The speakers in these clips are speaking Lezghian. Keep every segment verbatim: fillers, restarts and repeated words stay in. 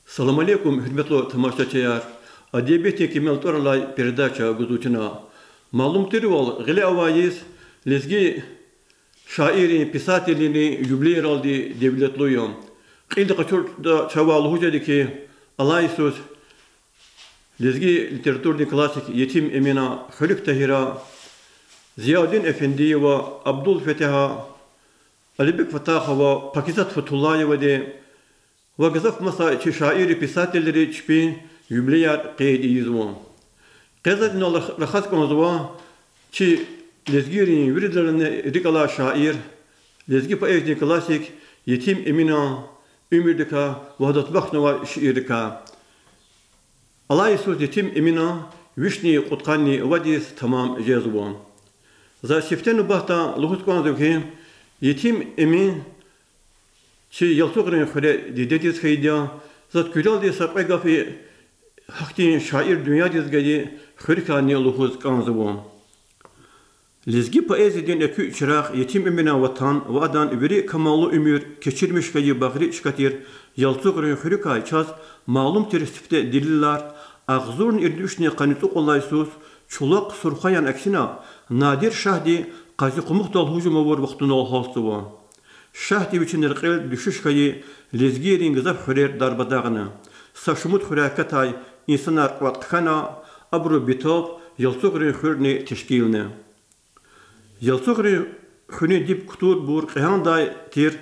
Салам алейкум, гьуьрметлу тамашачияр! Адабиятдин кимел тӀвар алай передача гузва чна. Малум тирвал, гъиле авай йис лезги шаиррин, писателрин юбилейралди девлетлу я. Кьилди къачуртӀа, чавай лугьуз жеда хьи, алай йисуз лезги литературадин классик Етим Эмина, Хуьруьг Тагьира, Зиявдин Эфендиева, Абдул Фетегьа, Алибек Фатахова, Пакизат Фатуллаевади ва гзаф маса чи шаирри, писателри чпин юбилеяр къейд ийизва. Къе заз инал рахаз кӀанзава чи лезгийрин виридалайни рикӀ алай шаир, лезги поэзиядин классик Етим Эминан уьмуьрдикай ва гьадаз бахшнавай шииррикай. Алай йисуз Етим Эмина вишни кьудкъанни вад йис тамам жезва. За сифте нубатда лугьуз кӀанзава хьи, Етим Эмин чи Ялцугърин хуьре дидедиз хьайиди я. Заз куьрелди са кьве гаф гьахьтин шаир дуьньядиз гайи хуьруькайни лугьуз кӀанзава. Лезги поэзиядин экуь чирагъ Етим Эминан ватан ва адан вири камаллу уьмуьр кечирмиш хьайи багъри чка тир Ялцугърин хуьруькай чаз малум тир сифте делилар агъзурни ирид вишни къанни цӀукьуд лагьай йисуз чулахъ Сурхаян аксина Надир шагьди Къазикъумукьдал гьужум авур вахтунал гьалтзава. Шагьди вичин рекьел дуьшуьш хьайи лезгийрин гзаф хуьрер дарбатӀа гъана, са шумуд хуьряй акатай инсанар кӀватӀ хъхьана, абуру битӀа Ялцугърин хуьрни тешкилна. Ялцугърин хуьруьн диб кутурбур кьегьандай тир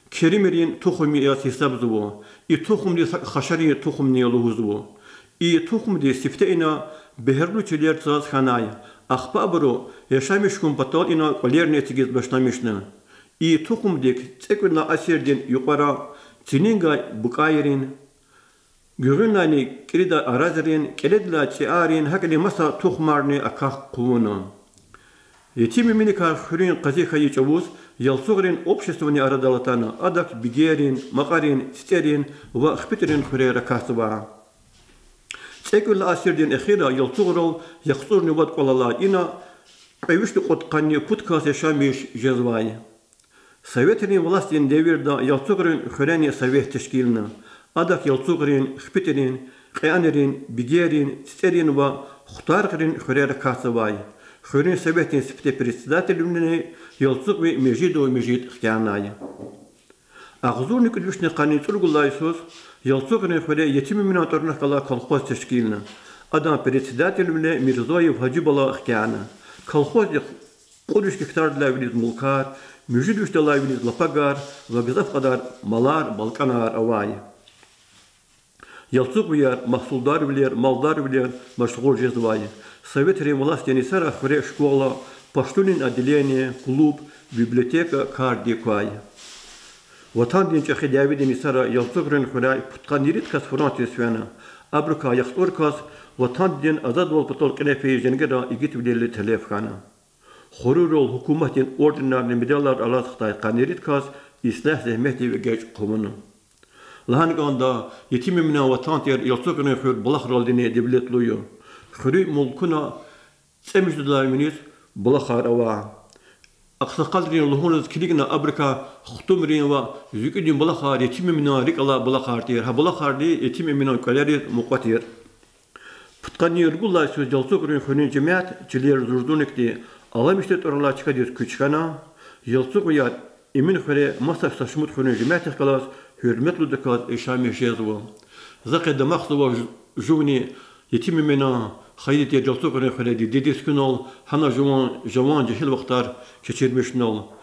Керимрин тухум яз гьисабзава. И тухумдиз гьакӀ Хашарин тухумни лугьузва. И тухумди сифте ина бегьерлу чилер цаз хьанай. Ахпа абуру яшамиш хьун патал ина кӀвалерни эцигиз башламишна. И тухумдик цӀекӀуьд лагьай асирдин юкьвара цилин гай букӀайрин, гуьгъуьнлайни кӀиридай аразрин, кӀеледилай цӀиарин, гьакӀни маса тухумарни акахь хъувуна. Етим Эминикай хуьруьн къази хьайи чӀавуз Ялцугърин обществани арадал атана, адак Бигерин, Макьарин, ЦицӀерин ва ХпитӀрин хуьрер акатзава. ЦӀекӀуьд лагьай асирдин эхирра Ялцугърал яхцӀурни вад кӀвал алай ина кьве вишни кьудкъанни пуд кас яшамиш жезвай. Советрин властдин девирда Ялцугърин хуьрени совет тешкилна. Адак Ялцугърин, ХпитӀрин, Кьеанрин, Бигерин, ЦицӀерин ва Хутаргърин хуьрер акатзавай. Хуьруьн советдин сифте председателвиле Ялцугъви Межидов Межид хкянай. Агъзурни кӀуьд вишни къанни цӀуругуд лагьай йисуз Ялцугърин хуьре Етим Эминан тӀварунихъ галай колхоз тешкилна. Адан председателвиле Мирзоев Гьажи бала хкяна. Колхоздихъ кьуд виш гектардилай виниз мулкар, муьжуьд вишдалай виниз лапагар ва гзаф кьадар малар, балкӀанар авай. Ялцугъвияр магьсулдарвилер, малдарвилер машгъул жезвай. Советрин властдин йисара хуьре школа, поштунин отделение, клуб, библиотека кардик квай. Ватандин ЧӀехи дяведин йисара Ялцугърин хуьряй пудкъанни ирид кас фронтдиз фена. Абурукай яхцӀур кас Ватандин азадвал патал кьиле фейи женгера игитвилелди телеф хьана. Хуруйрал гьукуматдин орденарни медалар алаз хтай къанни ирид кас ислягь-зегьметдив эгечӀ хъувуна. Лагьана кӀанда, Етим Эминан ватан тир Ялцугърин хуьр булахралдини девлетлу я. Хуьруьн мулкуна цӀемуьжуьдалай виниз булахар ава. Агъсакъалрин лугьуниз килигна, абурукай Хтумрин ва ЗуькӀуьдин булахар Етим Эминан рикӀ алай булахар тир. Гьа булахарни Етим Эминан кӀвалериз мукьва тир. Пудкъанни ругуд лагьай йисуз Ялцугърин хуьруьн жемят чилер Зурзуникди, Аламишди тӀвар алай чкадиз куьч хьана. Ялцугъвияр Эмин хуьре маса са шумуд хуьруьн жемятдихъ галаз гьуьрметлудаказ яшамиш жезва. За къе дамахзава жу-, жувни Етим Эминан хайиди тир Ялцугърин хуьре дидедиз куьнал, гьана жуван жаван жегьил вахтар кечирмишунал.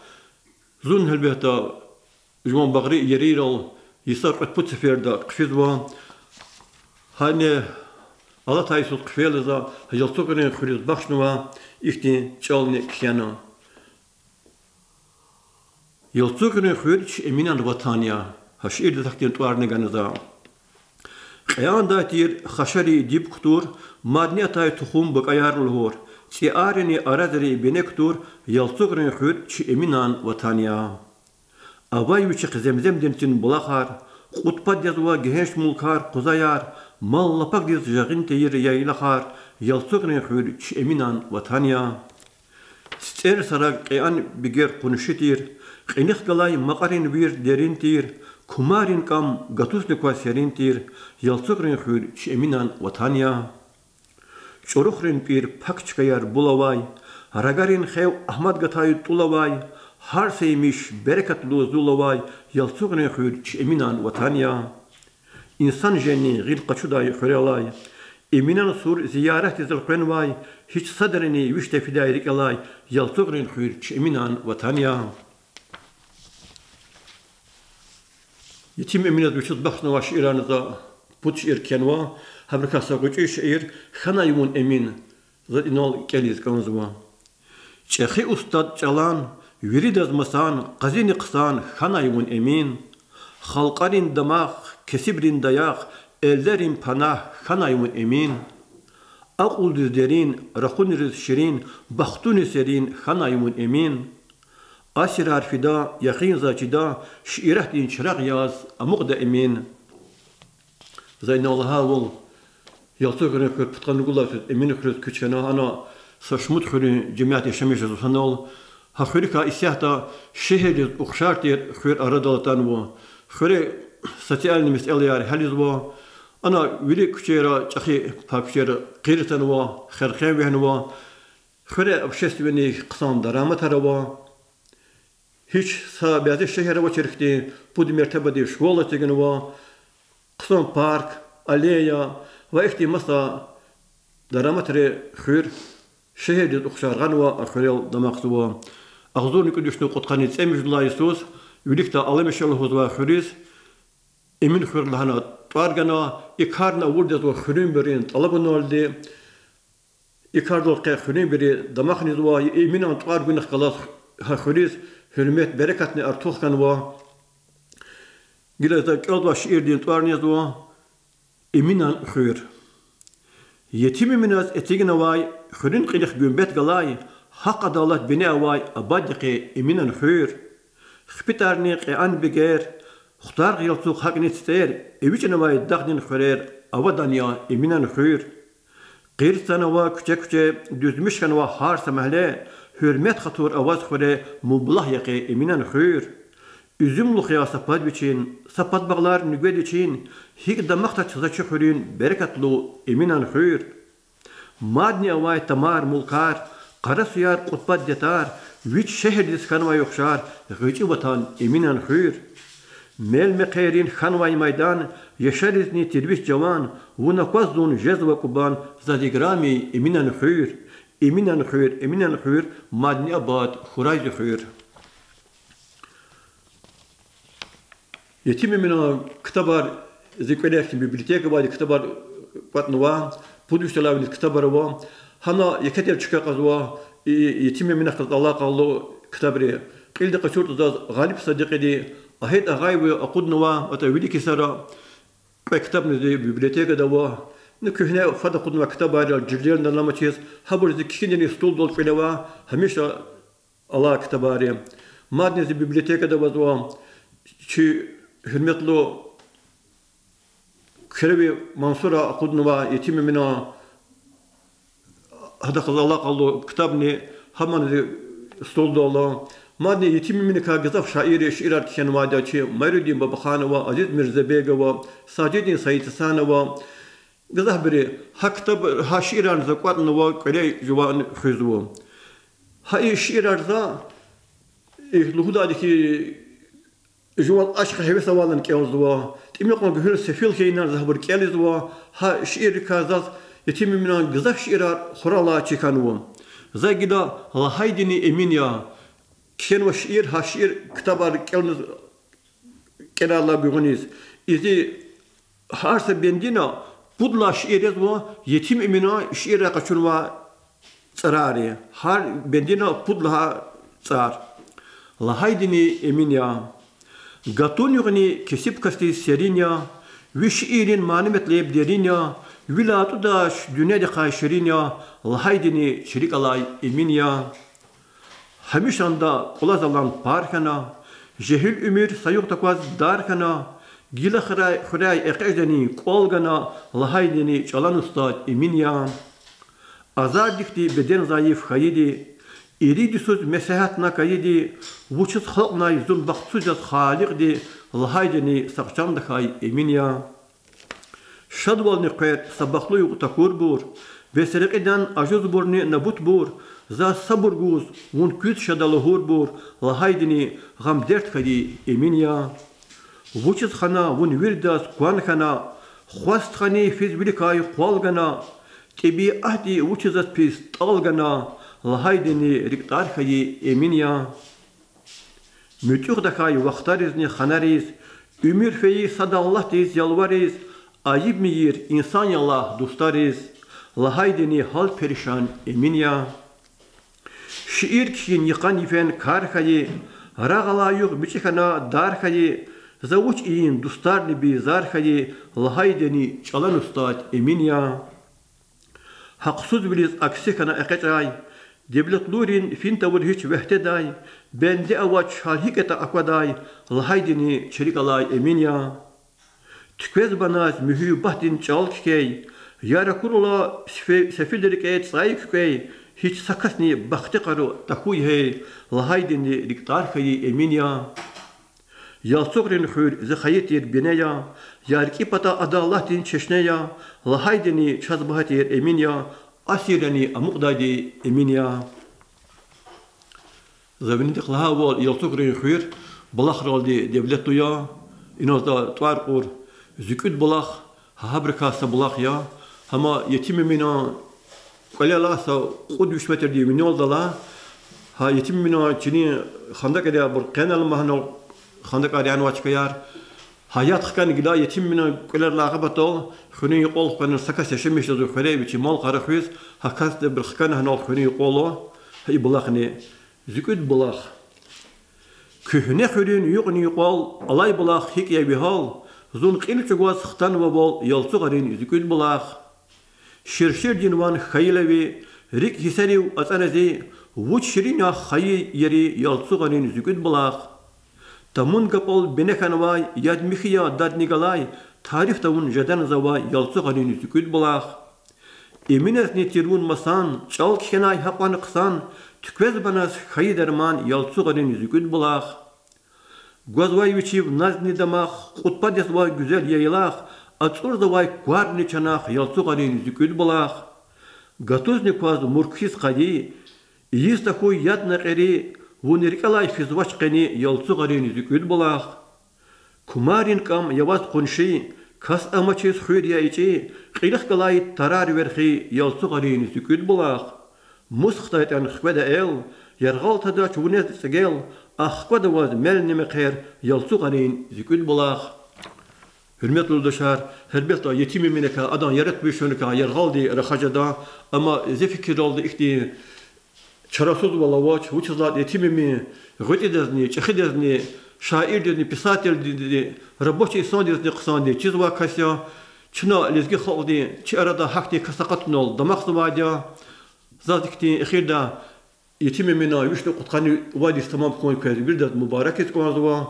Зун, гьелбетда, жуван багъри ерийрал йисар кьве-пуд сеферда хъфизва. Гьана алатай йисуз хъфейла, за Ялцугърин хуьруьз бахшнава ихьтин чӀални кхьена. Ялцугърин хуьр чи Эминан ватан я. Гьа шиирдиз гьахьтин тӀварни гана за. Кьеандай тир Хашари диб кутур, мадни атай тухум бакӀаяр лугьур, цӀиарини аразри бине кутур, Ялцугърин хуьр чи Эминан ватан я. Авай вичихъ Земземдин цин булахар, кьуд пад язва гегьенш мулкар, къузаяр, мал лапагдиз жагъин тийир яйлахар, Ялцугърин хуьр чи Эминан ватан я. Эрсараг кьеан бегер къунши тир, кьиникь галай макьарин вир дерин тир, кумарин кӀам гатузни кваз серин тир, Ялцугърин хуьр чи Эминан ватан я. ЧӀурухрин пӀир пак чкаяр бул авай, рагарин хев Агьмад гатай тӀул авай, гьар са емиш берекатлу зул авай, Ялцугърин хуьр чи Эминан ватан я. Инсан женни гъил къачудай хуьрелай, Эминан сур зияратдиз элкъвенвай, гьич садрани виш тефидай рикӀелай, Ялцугърин хуьр чи Эминан ватан я. Етим Эминаз вичиз бахшнавай шиирарни за пуд шиир кхьенва, гьабурукай са гъвечӀи шиир Хьанай вун, Эмин, за инал кӀелиз кӀанзава. ЧӀехи устад чӀалан, виридаз масан, къазини хъсан хьанай вун, Эмин. Халкьарин дамах, кесибрин даях, эллерин панагь хьанай вун, Эмин. Акьулдиз дерин, рахунриз ширин, бахтуни серин хьанай вун, Эмин. Асирар фида, яхин заз чида, шииратдин чирагъ яз амукьда Эмин. За инал лагьайвал, Ялцугърин хуьр пудкъанни гулай Эмин хуьруьз куьч хьана, ана са шумуд хуьруьн жемят яшамиш жезва санал, гьа хуьруькай исятда шегьердиз ухшар тир хуьр арадал атанва. Хуьре социальный месэлаяр гьялизва. Ана вири куьчейра, чӀехи пай куьчейра къир атанва, херхен вегьенва. Хуьре общественный хъсан дараматар ава. Гьич са бязи шегьер авачир хьтин пуд мертебадин школа эцигнава, хъсан парк, аллея ва ихьтин маса дараматри хуьр шегьердиз ухшар гъанва, а хуьрел дамахзава. Агъзурни кӀуьд вишни кьудкъанни цӀемуьжуьд лагьай йисуз виликдай Аламеше лугьузвай хуьруьз Эмин хуьр лагьана тӀвар гана, и карни авурди язва хуьруьнбурун тӀалабуналди. И кардал къе хуьруьнбури дамахнизва, Эминан тӀвар гунихъ галаз гьа хуьруьз гьуьрмет, берекатни артух хьанва. Гила за кӀелзавай шиирдин тӀварни язва: Эминан хуьр. Етим Эминаз эцигнавай, хуьруьн кьилихъ гуьмбет галай, гьахъ-адалат бине авай абад я къе Эминан хуьр. ХъипӀтӀарни кьеан бегер, Хтаргъ, Ялцугъ, гьакӀни ЦитӀер, эвичӀнавай дагъдин хуьрер, авадан я Эминан хуьр. Къир цанава куьче-куьче, дуьзмиш хьанва гьар са магьле, гьуьрмет-хатур аваз хуьре, мублагь я къе Эминан хуьр. Уьзуьмлухъ я са пад вичин, са пад багълар нуьгвед вичин, гьикӀ дамахдач за чи хуьруьн берекатлу Эминан хуьр. Мадни авай тамар-мулкар, къарасуяр, кьуд пад ятар, вич шегьердиз хьанвай ухшар, гъвечӀи ватан Эминан хуьр. Мел-мехъерин хьанвай майдан, яшаризни тир вич жаван, вун акваз зун жезва кӀубан, заз играми Эминан хуьр. Эминан хуьр, Эминан хуьр, мадни абад хьурай зи хуьр. Етим Эминан ктабар, зи кӀвале хьтин библиотека авайди ктабар кӀватӀнава, пуд вишдалай виниз ктабар ава. Гьана еке тир чка кьазва и Етим Эминахъ галаз алакъалу ктабри. Кьилди къачуртӀа, заз Гъалиб Садикьиди, Агьед Агъаеви акъуднава, атӀа вилик йисара кьве ктабни зи библиотекада ава. Ну, куьгьне фад акъуднавай ктабар я, жилерни аламачиз, гьабур зи кхьинин стулдал кӀвале ава, гьамиша алай ктабар я. Мадни зи библиотекада авазва, чи гьуьрметлу Куьреви Мансура акъуднава Етим Эминан гьадахъ галаз алакъалу ктабни, гьамни зи стулдал ала. Мадни Етим Эминакай гзаф шаирри шиирар кхьенвайди я: чи Майрудин Бабаханова, Азиз Мирзебегова, Сажидин Саидгьасанова. Гзафбуру. Гьа ктаб, гьа шиирарни за кӀватӀнава, кӀвале жуван хуьзва. Гьа и шиирар за, и лугьудайди хьи, жуваз ашкъи-гьевес авайла кӀелзава. ТӀимикьван гуьгьуьл сефил хьайила за гьабур кӀелзава. Гьа шииррикай заз Етим Эминан гзаф шиирар хуралай чир хьанва. За гила Лагьайдини Эмин я кхьенвай шиир, гьа шиир ктабар кӀелна-, кӀелайдалай гуьгъуьниз. Изи гьар са бендина пуд лагьай шиир язва, Етим Эминан шииррай къачунвай цӀарар я. Гьар бендина пуд лагьай цӀар. Лагьайдини Эмин я. Гатун югъни кесиб касдиз серин я, ви шииррин мана-метлеб дерин я, вил атӀудач дуьньядихъай ширин я, Лагьайдини чи рикӀ алай Эмин я. Гьамишанда кӀулаз алан пар хьана, жегьил уьмуьр са югъ такваз дар хьана, гила хуьряй, хуьряй экъечӀдани кӀвал гана, Лагьайдини чӀалан устад Эмин я. Азардихъди беден зайиф хьайиди, Ирид йисуз меслягьатна кайиди, вучиз халкьнай зун бахтсуз яз Халикьди, лагьайдини сагъ чандакай эмин я. Шадвални хъвер са бахтлу югъ такурбур, бес рекьидан ажузбурни набутбур, заз сабур гуз вун куьз шада лугьурбур, лагьайдини гъам-дерт хьайи эмин я. Вучиз хана вун виридаз кван хьана, хва-стхани физ виликай къвал гана, тӀебиатди вучиз заз пис тӀал гана, лагьайдини рикӀ тӀар хьайи эмин я. МуьтӀуьгъ тахьай вахтаризни ханариз, уьмуьр фейи сад Аллагьдиз ялвариз, айиб мийир инсан я лагь дустариз, лагьайдини гьал перишан эмин я. Шиир кхьин йикъан йифен кар хьайи, рагъ алай югъ мичӀи хьана дар хьайи, за вуч ийин, дустарни бейзар хьайи, лагьайдини чӀалан устад эмин я. Гьахъсузвилиз акси хьана экъечӀай, девлетлуйрин фин тавур гьич вегьтедай, бенде авач гьар гьикӀ ятӀа аквадай, лагьайдини чи рикӀ алай эмин я. Туьквез баназ муьгьуьббатдин чӀал кхьей, яр акурла сефи-, сефил рикӀе цӀай куькӀвей, гьич са касни бахтикьару тахьуй гьей, лагьайдини рикӀ тӀар хьайи эмин я. Ялцугърин хуьр зи хайи тир бине я, я рикӀи пата адалатдин чешне я, лагьайдини чаз багьа тир эмин я, асиррани амукьдайди эмин я. За винидихъ лагьайвал, Ялцугърин хуьр булахралди девлетлу я. Инал за тӀвар кьур ЗуькӀуьд булах, гьа гьабурукай са булах я. Гьам Етим Эминан кӀвалелай са кьуд-виш метрдин винелди ала. Гьа Етим Эминан чилин хандакӀарбур къеналмагьанал, хандакӀар янавай чкаяр. Гьа яд хкана гила Етим Эминан кӀвалерилай агъа патал хуьруьн юкьвал хкана са кас яшамиш жезва хуьре, вичи мал-къара хуьз, гьа касдибур хкана гьанал хуьруьн юкьвал, гьа и булахни. ЗуькӀуьд булах. Куьгьне хуьруьн юкьни-юкьвал алай булах гьикӀ я ви гьал, зун кьил чӀугваз хтанвайвал, Ялцугърин ЗуькӀуьд булах. Ширширдин ван хьайила ви, рикӀ гьиссерив ацӀана зи, вуч ширин я хайи ери, Ялцугърин ЗуькӀуьд булах. Тамун гапӀал бине хьанвай, яд михьи я дадни галай, тариф тавун жеда завай, Ялцугърин ЗуькӀуьд булах. Эминазни тир вун масан, чӀал кхьенай гьакьван хъсан, туьквез баназ хьайи дарман, Ялцугърин ЗуькӀуьд булах. Гвазвай вичив назни дамах, кьуд пад язавай гуьзел яйлах, ацӀурзавай кварни чанах, Ялцугърин ЗуькӀуьд булах. Гатузни кваз мурк хьиз къади, ийиз тахьуй яд накьери, вун рикӀелай физвач къени, Ялцугърин ЗуькӀуьд булах. Кумарин кӀам я ваз къунши, кас амачиз хуьр я ичӀи, кьилихъ галай тарар верхи, Ялцугърин ЗуькӀуьд булах. Мус хтайтӀан хкведа эл, яргъал тадач вунез цӀегел, ахквада ваз мелни мехъер, Ялцугърин ЗуькӀуьд булах. Гьуьрметлу юлдашар, гьелбетда, Етим Эминакай, адан яратмишуникай яргъалди рахаз жеда, амма зи фикиралди ихьтин чарасузвал авач, вучиз лагьайтӀа Етим Эмин гъвечӀидазни, чӀехидазни, шаирдизни, писателдизни, рабочий инсандизни хъсандиз чизвай кас я. Чна лезги халкьдин чи арада гьахьтин кас акъатунал дамахзавайди я. Заз ихьтин эхирдай Етим Эминан вишни кьудкъанни вад йис тамам хьун квез виридаз мубарак ийиз кӀанзава.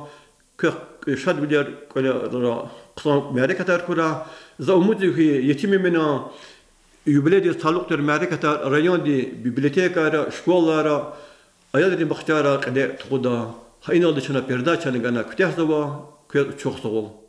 Квехъ шадвилер кӀвалера, хъсан мярекатар хьурай. За умудзава хьи, Етим Эминан юбилейдиз талукь тир мярекатар райондин библиотекайра, школайра, аялрин бахчайра кьиле тухуда. Гьа иналди чна передачани гана куьтягьзава. Квез ачух сагъул.